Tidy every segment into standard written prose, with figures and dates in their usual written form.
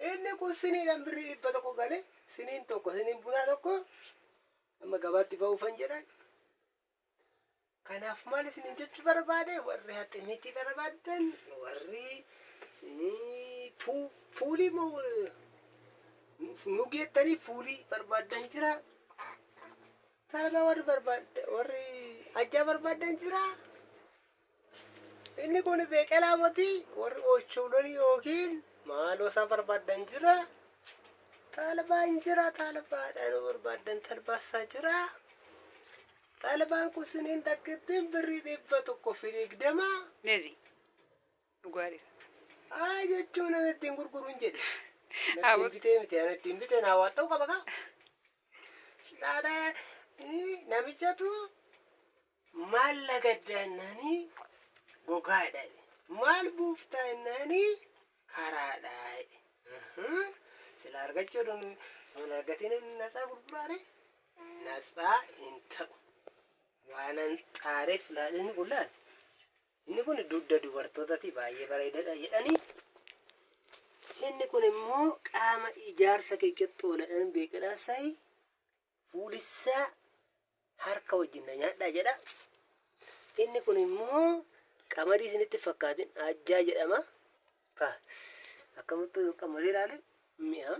Inni kun siniidhaan birrii 100 galee siniin tokko siniin bunaa tokko amma gabaatti ba'uufan jedha. Kanaaf maal isiniin jechuu barbaade warri haximiitii barbaaddan warri fuulii moo nu geettanii fuulii barbaaddan jira. Talbaa warri barbaaddan warri ajjaa barbaaddan jira. Inni kun beeqelaa moti warri ochoolonii yookiin maaloo isaa barbaaddan jira. Talbaan jira talbaadhaan barbaaddan talbaasaa jira. Talbaan kun siniin takkittiin birrii 120. Nezi. Dhugaadha. Haa jechuun ani ittiin gurguruun jedhe. Abos. Ittiin bitee miti ani ittiin bitee naa waan ta'u qaba kaa. Dhaadhaa namichatu maal lagaddaannanii gogaadha. Maal buuftaannanii karaadha. Sila argachuu sun argatiin natsaa gurguraare natsaa hin ta'u. Waanan xaareef inni kun laal. Inni kun dugda dubartootaati baay'ee bareedaadha jedhanii. Inni kun immoo qaama ijaarsa keessatti oolan beekalaa sa'i fuulissaa harka wajjin na nyaadhaa jedha. Inni kun immoo qamadii isinitti fakkaatin ajjaa jedhama. Akkamittuu qamadii ilaale mi'a.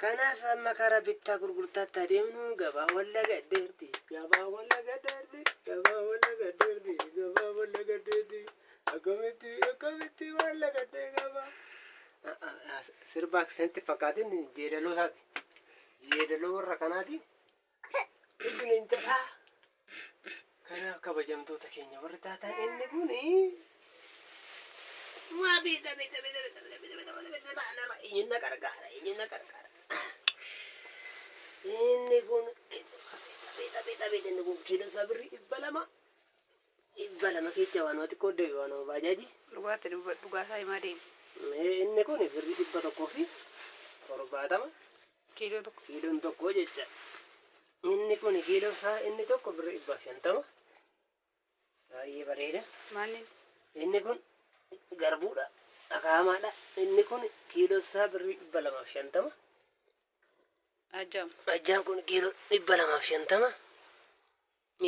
Kanaaf amma karaa bittaa gurgurtaatti adeemnu gabaa wallaga deerti. Gabaa wallaga deerti. Gabaa wallaga deerti. Gabaa wallaga deerti. Akkamitti akkamitti wallaga dee gabaa. Sirba isinitti fakkaatin jeedaloo isaati. Jeedaloo warra kanaati. Isiniin jedhaa. Kanaaf kabajamtoota keenya warri taatan inni kuni waa bita bita bita bita bita bita bita bita bita eenyuun na gargaara eenyuun na gargaara. Inni kun bita bita bita inni kun kiiloo isaa birrii 200 200 keessa waan xiqqoo deebi waan baajaaji. Dhugaatti dhugaasaa himaa deemi. Inni kun birrii 170. Kiiloo tokko. Kiiloon tokko jecha. Inni kun kiiloo isaa inni tokko birrii 150. Baay'ee bareeda. Maalni? Inni kun garbuudha. Akaamaadha. Inni kun kiiloo isaa birrii 250. Ajjaam. Ajjaan kun kiiloo 250.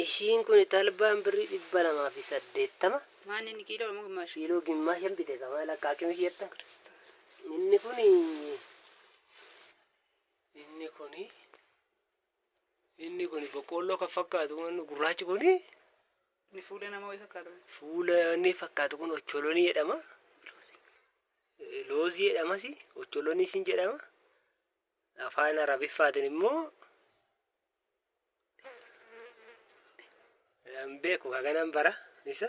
Ishiin kun talbaan birrii 280. Maalni inni kiiloo moo gimaash? Kiiloo gimmaashan bite kamaa lakkaaqim isheetta. Inni kun inni kun inni kun boqqoolloo kan fakkaatu kun gurraachi kun Inni fuula nama wayii fakkaatu. Fuula inni fakkaatu kun ocholonii jedhama. Loozii. Loozii jedhamas ocholonii sin jedhama. Afaan Arabiffaatiin immoo hin beeku kanan bara isa.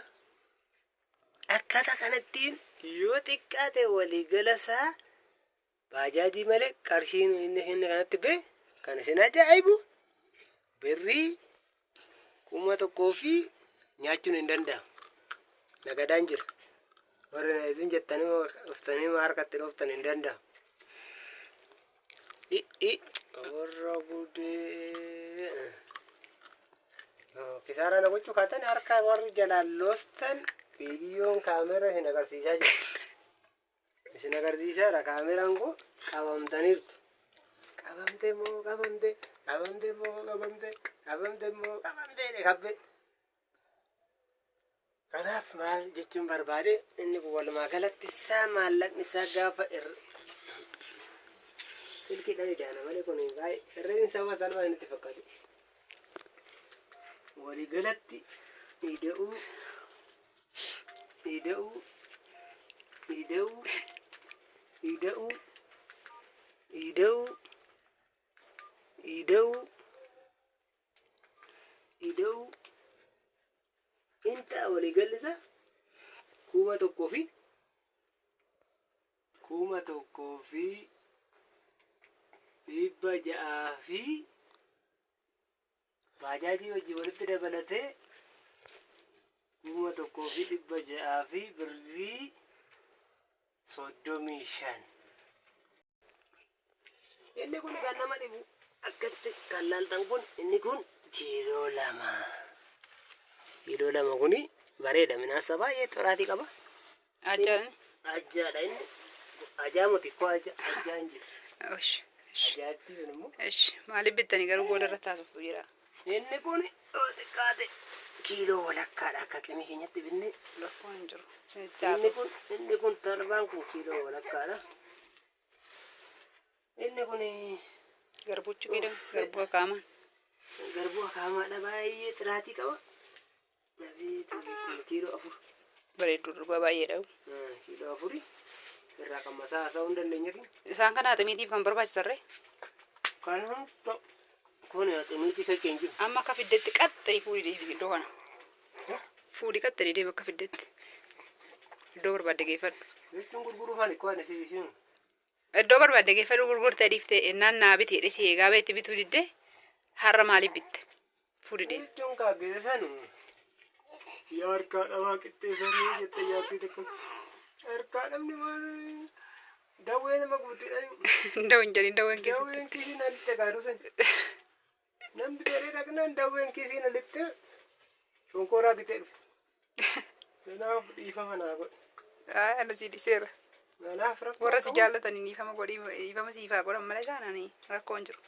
Akkaataa kanattiin yoo xiqqaate waliigala isaa baajaajii malee qarshiin inni inni kanatti bee kan isin ajaa'ibu birrii 1000 fi nyaachuun hin danda'amu. Nagadaan jira. Warri na isin jettanii dhuftanii harkatti dhooftan hin danda'amu. Warra gudee. Kisaaraa na gochuu kaatan harka warri jalaan loostan viidiyoon kaameraa isin agarsiisaa jira. Isin agarsiisaadha kaameraan kun qabamtaniirtu. Qabamte moo qabamte qabamte moo qabamte qabamte moo qabamte kabbe. Kanaaf maal jechuun barbaade inni kun walumaa galatti isaa maallaqni isaa gaafa irra silkiidhaan idaana malee kun baay'ee herregni isaa waan salphaa isinitti fakkaatu. Walii galatti ida'uu ida'uu ida'uu ida'uu ida'uu ida'uu ida'uu inta waliigalli isaa 1600 fi baajaajii hojii walitti dabalatee 1600 fi birrii 35. Inni kun kan nama dhibu akkatti kan laaltan kun inni kun kiiloo 2. Kiiloo 2 kuni bareeda minaasa baay'ee xoraatii qaba. Ajjaan. Ajjaadha inni. Ajaa miti koo ajaan jira. Osh. Ajaatti sun immoo. Ish, maaliif bittanii garuu booda irratti haasoftu jira. Inni kun yoo xiqqaate kiiloo walakkaadha akka qimii keenyatti binne. Rakkoon hin jiru. Isinitti Inni haasoftu. kun inni kun torbaan kun kiiloo walakkaadha. Inni kun Garbuchi kiiloo garbuu akaamaan. Garbuu akaamaadha, baay'ee xiraatii qaba. Nabii kun kiiloo 4. Bareedduu dhugaa baay'eedha. Kiiloo 4 irraa kan masaa haasa'uu hin dandeenyeeti. Isaan kana aximiitiif kan barbaachisarree. Kan hunda kun aximiitii keessa hin jiru. Amma akka fiddetti qaxxanii fuudhii deebi iddoo kana. Fuudhii qaxxanii deemi akka fiddetti. Iddoo barbaadde geeffadhu. Jechuun gurguruufaan ikkoo ani si himu. Iddoo barbaadde geeffadhu, gurgurtee dhiiftee ennaan naa biti jedhee si eegaa beetti bituu diddee har'a maaliif bitte? Fuudhii deemi. Jechuun kaaggeessa sanu. Yaa harkaa dhabaa qixxeessanii jette jaartii tokko. Harkaa dhabni maal dawwee nama guuteedhaan. Dawwan jedhanii dawwan keessatti. Dawween kiisiin alitti gaadhu san. Nan bitee dhaqnaan dawween kiisiin alitti shonkoraa bitee dhufe. Kanaaf dhiifama naa godhe. Ani si dhiseera. Kanaaf rakkoo Warra si qabu. jaallatanii dhiifama godhii, dhiifama siifaa godhan malee isaanani rakkoo hin jiru.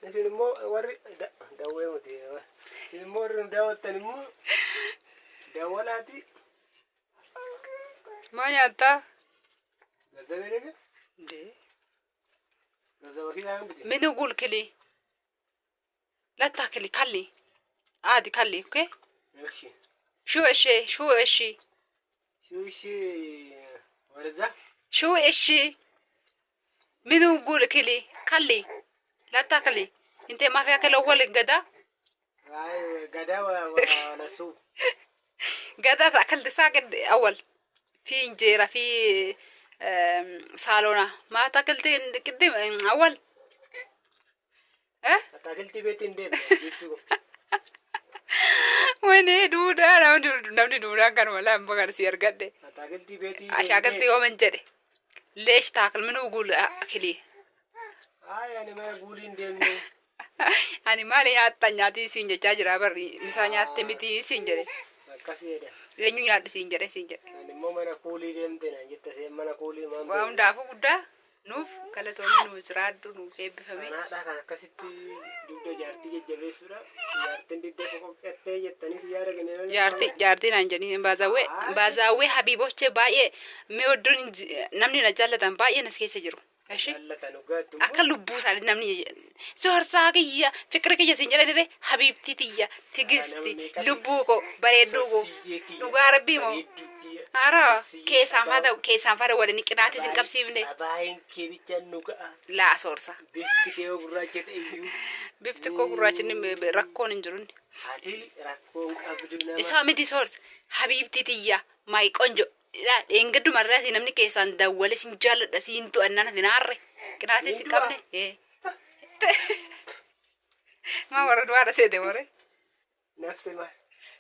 Isin immoo warri dawwee miti. Isin immoo warri nu daawwattan immoo dawwalaati. Maa nyaattaa? Gazzabee dhaqe. Ndee. Gazzaba kiisaan bite. Minu gulkili. Lattaa kili kalli. Aadi kalli, okay? እሺ. شو እሺ شو እሺ እሺ ወደዛ شو እሺ منو قول كلي كلي لا تاكلي انت ما في اكل اول غدا. አይ ገዳ ወለሱ. غدا اكلت ساقد اول في انجيرة في صالونة ما تاكلت قدم اول اه. አታክልቲ ቤት እንዴት jechuu. ወይኔ duudaa namni duudaan kan wala amma kan si argadhe. አታክልቲ ቤት. Ashaakilti yooman jedhe leesh taakil minuu guul akili. አይ ani mana guulii hin deemne. Ani maali nyaattan nyaatii siin jechaa jira barri misaa nyaatte miti siin jedhe. Akkasii jedha. Eenyu nyaadhu siin jedhe siin jedhe. Ani immoo mana kuulii deemte naan jette, seen mana kuulii maan. Waa hundaafuu guddaa nuuf galatoomii, nuuf jiraadhu, nuuf eebbifame. Kanaadha kan akkasitti dugda jaartii jajjabeessuudha. Jaartiin didda qoqqoqqattee jettanii si yaada kennan. Jaartii jaartii naan jedhanii baazaawwee baazaawwee habiibochee baay'ee mi'oodduun namni na jaallatan baay'een as keessa jiru. Eshi. Jaallatan dhugaattu. Akka lubbuu isaanii namni soorsaa kiyya fikira kiyya siin jedhanire habiibtii tiyya tigisti lubbuu koo bareedduu koo dhugaa rabbii moo haaraa keessaan fada keessaan fada waliin qinaatis hin qabsiifne. Sabaayeen kee bichaan nu ga'a. Laa soorsa. Bifti kee yoo gurraacha ta'e iyyuu. Bifti koo gurraachinni rakkoon hin jiru. Ati rakkoon qabdu nama. Isaa miti soorsa habiibtii tiyya maay qonjo dheengaddumarraa si namni keessaan dawwale sin jaalladha siin to'annaan ati naarre qinaatis hin qabne. Maa warra du'aadha seete warre. Nafsi maal?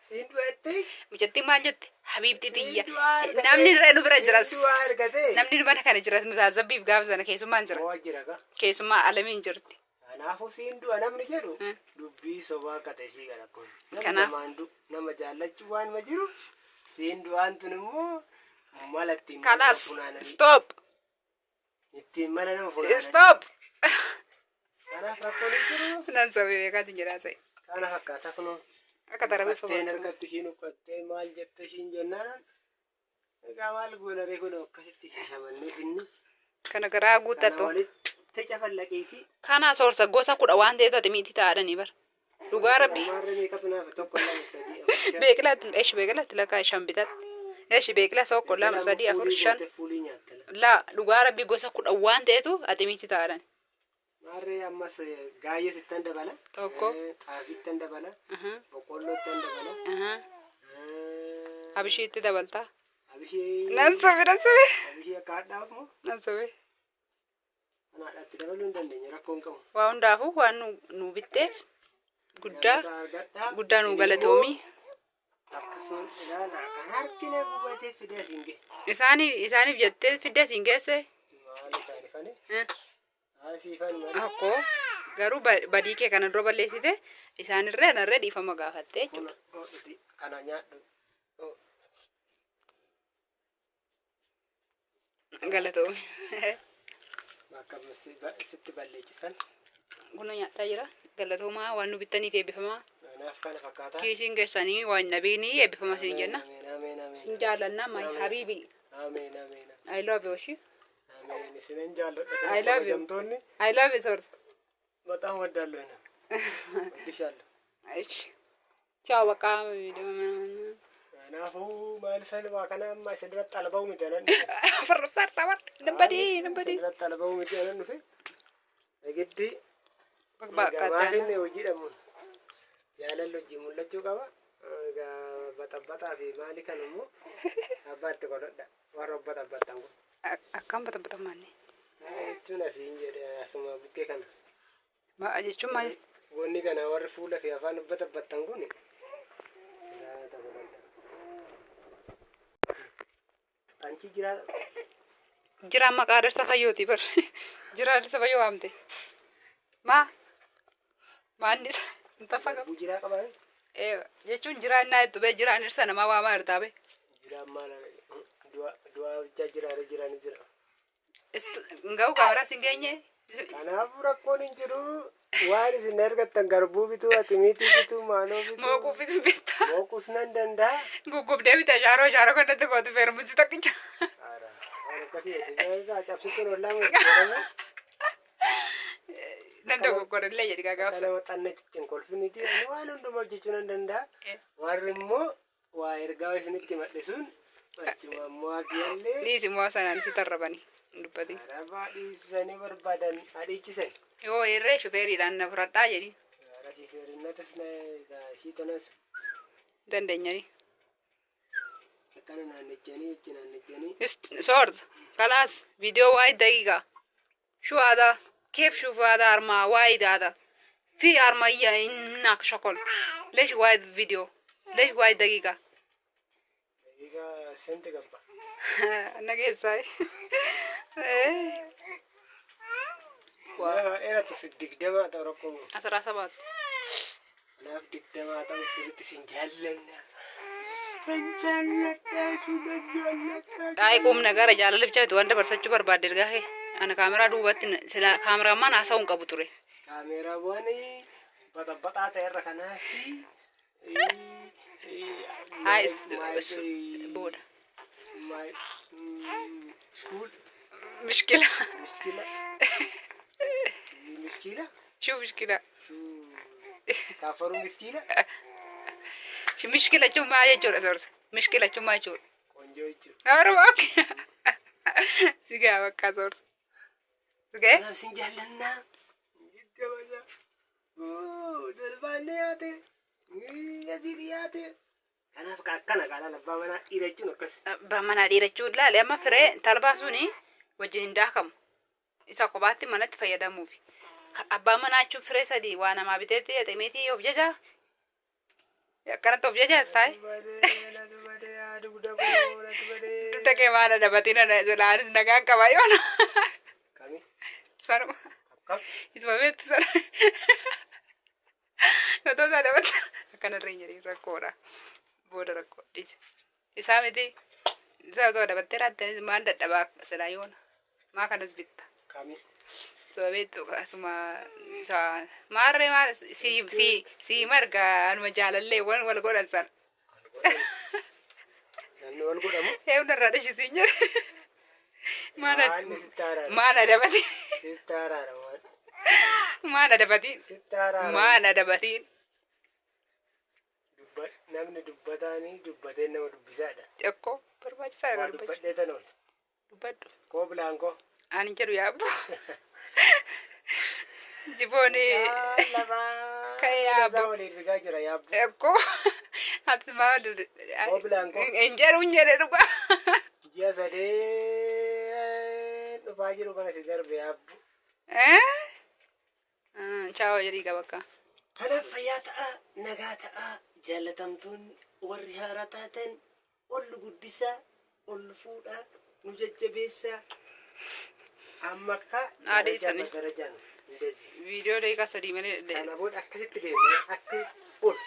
Siin du'attee? Mucattiin maal jette? Habiibtii tiyya. Siin du'aa argatee? Namni irra nu bira jiras. Siin du'aa argatee? Namni mana kana jiras nu taazabbiif gaafa sana keessummaan jira. Moo jira ka? Keessummaa alamiin jirti. Kanaafuu siin du'a namni jedhu dubbii sobaa akka ta'e sii gara kun. Namni Kanaaf- namaan du'u nama jaallachuu waan ma jiru siin du'aan tun immoo mala ittiin nama Kalaas funaananii stop. Ittiin mala nama funaananii. Stop. Kanaaf rakkoon hin jiru. Nan sobee beekaa sin jedhaa sa'i. Kana fakkaata kunoo. Akka tarawee Uffatteen harkatti ishiin uffattee maal jette ishiin jennaan egaa maal goonaree kun akkasitti shashamannee finni. Kana garaa Kana guuttattu. walitti cafallaqiiti. Kana soorsa gosa kudha waan ta'eef ati miiti taa'adhanii bara. Dhugaa rabbi. Maarree meeqatu naaf? Tokko, lama, sadii, afur, shan. Beekilaatti eeshi beekilaatti lakkaa shan bitatti. Eeshi beekila tokko, lama, sadii, afur, shan. Fuulii nyaattala. Laa dhugaa rabbi gosa kudha waan ta'etu ati miiti taa'adhani. Maarree ammas gaayyee sittan dabala. Tokko. Xaafittan dabala. Boqqoolloottan dabala. Abishiitti dabaltaa. Abishee. Nan sobe, nan sobe. Abishee akka hadhaaf moo? Nan sobe. Kana hadhaatti dabaluu hin dandeenye, rakkoon qabu. Waa hundaafuu waan nu bitteef guddaa Nyaata argadhaa. guddaa nu Isin galatoomii. immoo akkasuma ilaalaa kan harkina gubatee fidee asiin gahe. Isaaniif jettee fiddee asiin geesse. Maal isaanifane? Haala siifan malee. Akkoo garuu badii kee kana dura balleessite isaanirree anarree dhiifama gaafatte jechuudha. Kun iti kana nyaadhu. Galatoomi. Bakka sitti balleechisan. Kun nyaadhaa jira. Galatoomaa waan nu bittaniif eebbifamaa. Kanaaf kana fakkaata. Kiishiin keessanii waan dhabiinii eebbifama isin jenna. Ameen ameen ameen. Isin jaallanna my habibi. Ameen ameen. I love you እሺ. Ameen. Isinin jaalladha. I love you. Kabajamtoonni I love you source. በጣም ወዳለሁ ነው ወድሻለሁ። እሺ ቻው በቃ። Kanaafuu maal waa kana amma isin duratti alba'u miti anan Farrabsaar tabar nambadii nambadii. Isin duratti alba'u miti anan dhufe. Giddi Bakka maafinni hojiidhamu jaalalli hojii mul'achuu qaba. Egaa baxabbaxaa fi maali kan immoo abbaatti godhadha. Warra baxabbattan kun. Akkam baxabbatamaanne. Jechuun asiin jedhe asuma bukkee kana. Ma'a jechuun maal? Wanni kana warri fuula fi afaan baxabbattan kun. Anchi jira. Jira maqaa darsa fayyooti bar. Jira darsa fayyoo waamte. Maa? Maanni isa intafa qaba. Jiraa qabaa. Jechuun jira innaa jettu bee jiraan irsa namaa waamaa jirtaa bee. Jiraan maal du'aa bichaa jiraare jiraanis jira. Nga'u kaameraa sin geenye. Kanaafuu rakkoon hin jiru. Waan isin argattan garbuu bituu, atimiitii bituu, maaloo bituu. Mooquufis bitta. Mooquus nan danda'a. Guggubdee bita shaaroo shaaroo kanatti gootu feermusi tokkicha. Waan akkasii cabsituun ollaa godhama. Nan dogoggorellee jedhi gaagaabsa. Kana maxxannetti ittiin kolfiniti. Waan hundumaa hojjechuu nan danda'a. Warri immoo waa ergaa isinitti madhisuun achuma immoo hafiyallee. Dhiisi immoo sanaan si tarrabanii dubbati. Arabaa dhiisanii barbaadan hadhiichisan. Yoo irree shufeeriidhaan na fudhadhaa jedhi. Ara shifeerinnatas ishii tanas. Dandeenyani. Akkana naannechanii achi naannechanii. صورت خلاص فيديو وايد دقيقة. شو هذا؟ كيف شوف هذا أرما وايد؟ هذا في أرمية إنك شغل. ليش وايد فيديو؟ ليش وايد دقيقة؟ Daqiiqaa senti qabba. أنا كيف إيه. Dheeratu si 20 ta'u rakkoo. 17. Kanaaf 20 ta'u sirriitti sin jaallanna. Sin jaalladha, sin jaalladha. Ay qubna gara jaalala bichaatu waan dabarsachuu barbaadde ergaa ana kaameraa duubatti sila kaameraamaan haasa'uu hin qabu ture. Kaameeraawwan baxabbaxaa ta'e irra kanaafi. Haa booda. School. مشكلة. مشكلة مشكلة. شو مشكلة؟ كافروا مشكلة. شو مشكلة شو ما jechuudha soorsa. مشكلة شو ما jechuudha. ቆንጆ jechuudha. Aruma sigaa bakka soorsa. Sigee? Kanaaf sin jaallannaa. Gabaja. Darbaannee yaate. Asii dhiyaate. Kanaaf akkana qaala abbaa manaa dhiira jechuun akkas. Abbaa manaa dhiira jechuun laale amma firee talbaa suni wajjin hin daakamu. Isa kophaatti manatti fayyadamuufi. Abbaa manaa jechuun firee sadii waa namaa biteetti ximeetii of jajaa. Akkanatti of jajaas taa'e. Dugda kee maal adabatiin silaanis nagaan qabaa yoona. Kami? Sanuma. Kap. Isuma beektu sana. Otoo isaa adabatta. Akkanarra hin jedhin rakkoodha. Booda rakkoo dhiise. Isaa miti. Isa otoo adabattee raatte maal dadhabaa silaa yoona. Maa kanas bitta. Kami? Isuma beektu asuma isa maarree maal si si si marga anuma jaalalleewwan wal godhan sana. Namni wal godhamu. Eewwan irraa dhishisiin jedhe. Waan sitti araara. Maan adabatiin. Sitti araara waan. Maan adabatiin. Sitti araara. Maan adabatiin. Namni dubbataanii dubbatee nama dubbisaadha. Xiqqoo barbaachisaadha Waa dubbachuu. dubbadhee tan oole. Dubbadhu. Koo bilaankoo. Ani jedhu yaabbu. Jibooni. Ka'ee yaabbu. Isaa waliin rigaa jira yaabbu. Xiqqoo. Ati maal. Koo bilaankoo. Hin jedhu hin jedhe dhugaa. Ji'a sadee dhufaa jiru kana si darbe yaabbu. Chaawo jedhii qaba akka. Kanaaf fayyaa ta'a, nagaa ta'a, jaalatamtoonni warri haaraa taatan ol guddisaa, ol fuudhaa, nu jajjabeessaa. Amma akka Haadha isaanii. darajaan እንደዚህ Viidiyoo daqiiqaa 3 malee. Kana booda akkasitti deemnee akkasitti ol.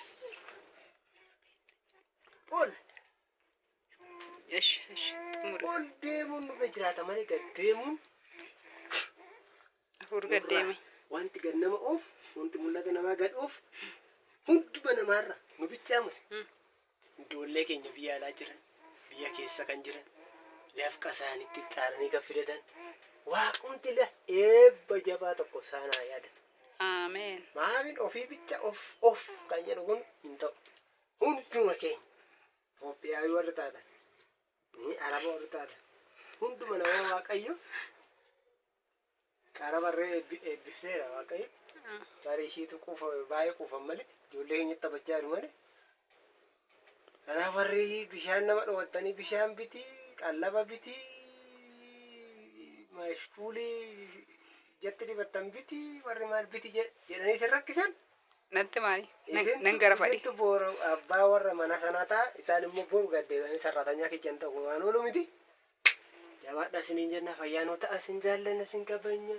Ol. Ishi ishi xumuri. Ol deemuun nurra jiraata malee gad deemuun Hafuur gad deeme. Wanti gad nama oofu, wanti mul'ata namaa gad oofu hunduma namaarra nu bichaa miti. Ijoollee keenya biyya alaa jiran, biyya keessa kan jiran, dafqa isaaniitti xaaranii kan fidatan, waaqumti la eebba jabaa tokko isaan haa yaadatu. Ameen. Maaliin ofii bicha of of kan jedhu kun hin ta'u. Hunduma keenya Itoophiyaawii warri taatan, Araba warri taatan, hunduma nama Waaqayyo Arabarree eebbifseera Waaqayyo. Tarii ishiitu quufa baay'ee quufan malee ijoollee keenyatti taphachaa jiru malee. Kanaaf warri bishaan nama dhoowwattanii bishaan bitii, qallaba bitii, mashkuulii jatti dibattan bitii, warri maal biti jedhanii isin rakkisan. Natti maali? Nan gara fadhi. Isintu boru abbaa warra mana sanaa ta'a, isaan immoo boru gad deebi'anii sarratanyaa kichan ta'u waan oolu miti. Jabaadha isiniin jenna, fayyaa nuu ta'a, isin jaallanna, isin kabajna.